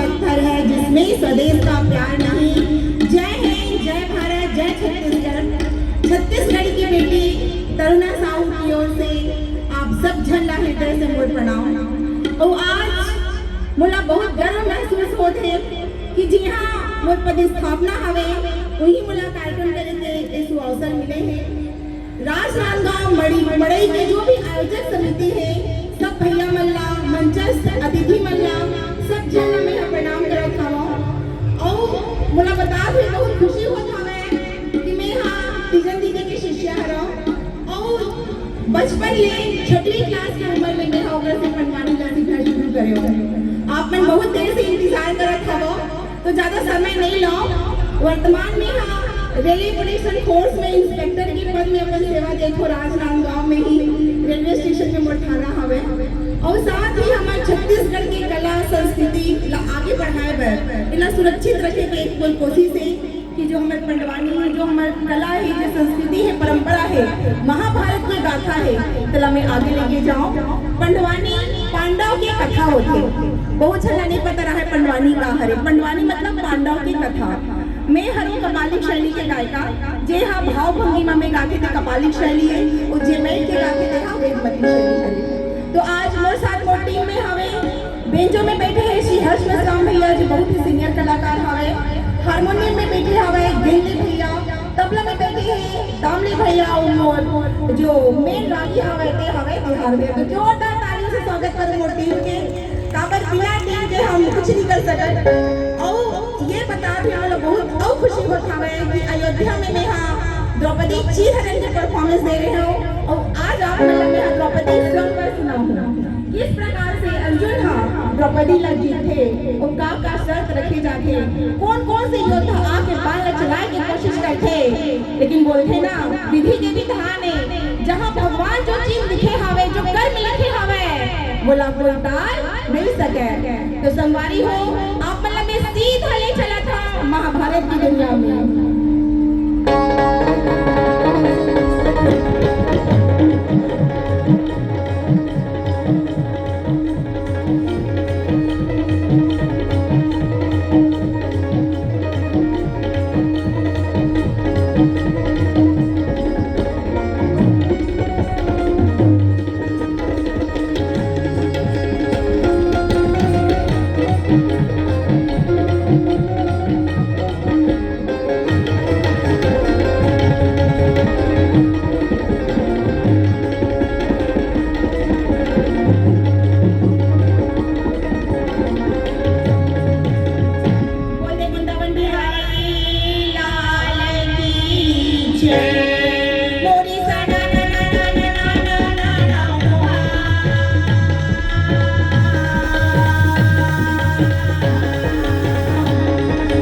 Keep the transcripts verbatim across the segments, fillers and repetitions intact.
पत्थर है जिसमें स्वदेश का प्यार नहीं। जय हिंद, जय भारत, जय छत्तीसगढ़। छत्तीसगढ़ की बेटी तरुणा साहू की ओर से आप सब झन ला हृदय से मोर प्रणाम। अउ आज मोला बहुत गर्व महसूस होत हे कि जिहाँ मोर पदस्थापना हवे, उही मोला कार्यक्रम करे के ए सुअवसर मिले हे। राजनांदगांव मड़ई, मड़ई के जो भी आयोजक समिति हे, सब भैया मन ला, मंचस्थ अतिथि मन ला, सब झन ला मैं ह प्रणाम करत हवं। अउ मोला बता भी बहुत खुशी होत हवय कि मैं ह तीजन दीदी के शिष्या हरव। अउ बचपन ले छठवीं क्लास के उम्र में मैं ह ओकर से पंडवानी ला सीखना शुरू करे हवं। आप मन बहुत देर से इंतजार करत हवव। तो ज्यादा समय नहीं लव। वर्तमान में हम रेलवे प्रोटेक्शन फोर्स में इंस्पेक्टर के पद में अपन सेवा देत हों राजनांदगांव में ही रेलवे स्टेशन में मोर थाना हवे। अउ साथ ही हमर छत्तीसगढ़ के कला संस्कृति ला आगे बढ़ाए बर, एला सुरक्षित रखे के एक कोशिश हे कि जो हमर पंडवानी हे, जो हमर कला हे, जो संस्कृति हे, परंपरा हे, महाभारत के गाथा हे, तेला मैं आगे लेके जाऊं। पंडवानी पांडव के कथा होथे। बहुत झन ला नहीं पता रहे पंडवानी का हरे। पंडवानी मतलब पांडव के कथा। मैं हरव कपालिक शैली के गायिका, जे हा भाव भंगिमा में गाथे ते कपालिक शैली हे, अउ जे बैठ के गाथे ते हा वेदमती शैली हरे। तो आज मोर साथ मोर टीम में हवे, बेंजो में बैठे हे श्री हर्ष मेश्राम भैया, जो बहुत ही सीनियर कलाकार हवे। हारमोनियम में बैठे हवे गेंदे भैया, तबला में बैठे हे दामले भैया, अउ मोर जो मेन रागी हवे ते हवे बिहार भैया। तो जोरदार ताली से स्वागत करो मोर टीम के। काबर बिना टीम के हम कुछ नहीं कर सकत। अउ ये बता भी हम लोग बहुत अउ खुशी होत हवे कि अयोध्या में मैं हा द्रौपदी चीरहरण के परफॉर्मेंस दे रहे हूँ। अउ आज आप मन ला मैं हा द्रौपदी स्वयंवर सुनाऊँ, किस प्रकार से अर्जुन हा द्रौपदी ला जीतथे अउ का का शर्त रखे जाथे, कौन कौन से योद्धा आके बाण ला चलाए के कोशिश करथे, लेकिन बोलथे ना, विधि के विधान हे, जहाँ भगवान जो चीज लिखे हवे, जो कर्म लिखे हवे, वोला कोई टाल नहीं सके। तो संगवारी हो, आप मन ला मैं सीधा ले चलत हंव महाभारत की दुनिया में। बोल दे वृंदावन बिहारी लाल की जय। मोरी सा ना ना ना ना ना ना ना ना ना।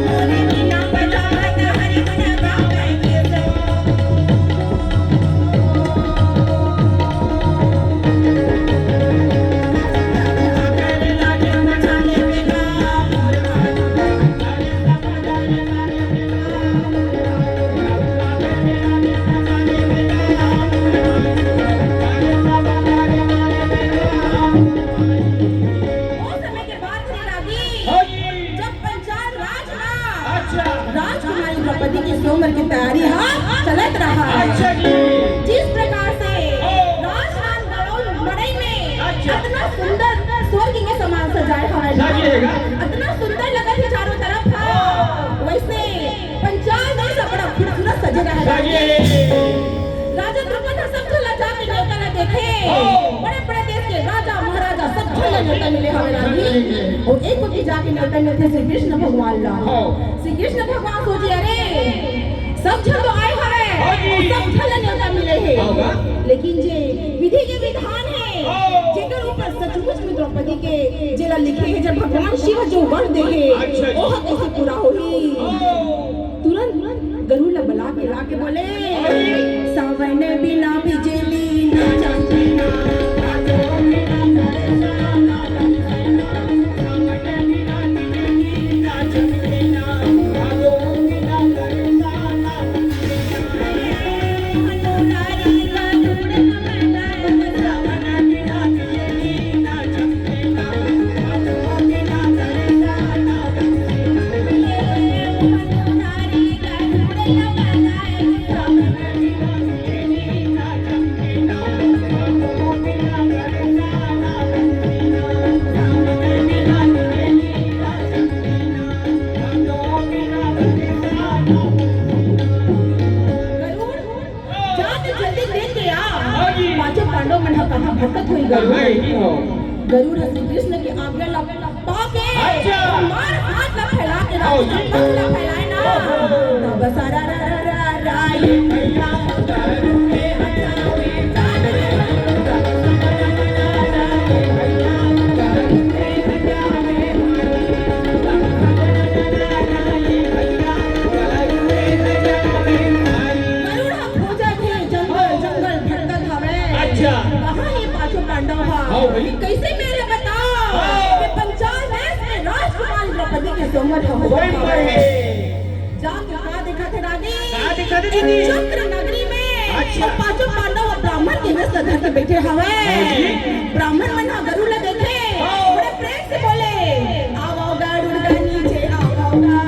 मोरी बिना बजावत हरि गुण गावे के सो। वो समय के बात हे रागी, हाँ जी। जब पंचाल राज में अच्छा। राजकुमारी द्रौपदी के स्वयंवर की तैयारी हा चलत रहा है। अच्छा जी। जिस प्रकार से ओ। राजनांदगांव मड़ई में अच्छा। इतना सुंदर स्वर्ग के समान सजाए हवे ना, सजाए हवे। इतना सुंदर लगत हे चारों तरफ हा। ओ। वैसे पंचाल में सब बड़ा खूबसूरत सजे रहे। सजे। राजा द्रुपद ह सब झन ला जाके न्योता ला देथे। ओ। बड़े बड़े देश के राजा महाराजा सब झन ला न्योता मिले हवे रागी। ओ एक कोती जाके न्योता मिलथे श्री कृष्ण भगवान ला। ओ। श्री कृष्ण भगवान सोचे, अरे सब झन तो आए हवे, हाँ जी। अउ सब झन ला न्योता मिले हे। हाँ, वाह। लेकिन जे विधि के विधान हे, हाँ। जेकर ऊपर सचमुच में द्रौपदी के जेला लिखे हे, जब भगवान शिव जो वर दे हे, अच्छा जी। ओह कैसे पूरा होही? हाँ। तुरंत गरुड़ ला बला के ला के बोले, हाँ जी। सावन बिना बिजली ना चमके ना, भादो बिना दर्शन ना संपर्क ला फैलाए ना। तब सारा रा रा रा रा ये भैया, गरुड़ ह खोजत हे, जंगल जंगल भटकत हवय। अच्छा। कहाँ हे पांचों पांडव ह? हाँ भाई। कैसे मेरे बताओ हाँ। कि पंचाल देश में राजकुमारी द्रौपदी के स्वयंवर ह भाई, हवय। भाई। जाके का देखत हे रानी? का देखत हे दीदी? चंद्र नगरी में अच्छा। अउ पांचों पांडव ह ब्राह्मण के वेश धर के बैठे हवय। हाँ जी। ब्राह्मण मन ह गरुड़ ल देखे, हाँ। बड़े प्रेम से बोले, "आवो गरुड़ नीचे आवो गा।"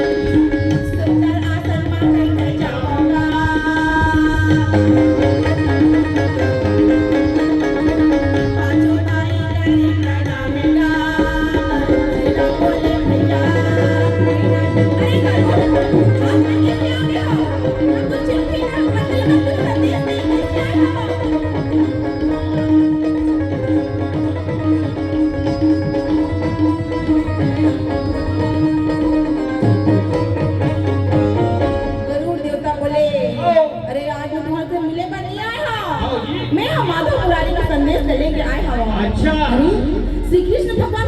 सुंदर आसन मा बैठ जावंगा। पांचों भाई करे प्रणाम गा। बोले भैया, अरे गरुड़, आप यहाँ कैसे आ गए हो? हमको चिट्ठी ना पत्र ना कुछ संदेश नहीं, कैसे आए हो? गरुड़ देवता बोले, "अरे, आज मैं तुम्हारे से मिले बर नहीं आए हूँ। मैं हम माधव मुरारी का संदेश लेके आए हूँ।" अच्छा। अरे, श्री कृष्ण भगवान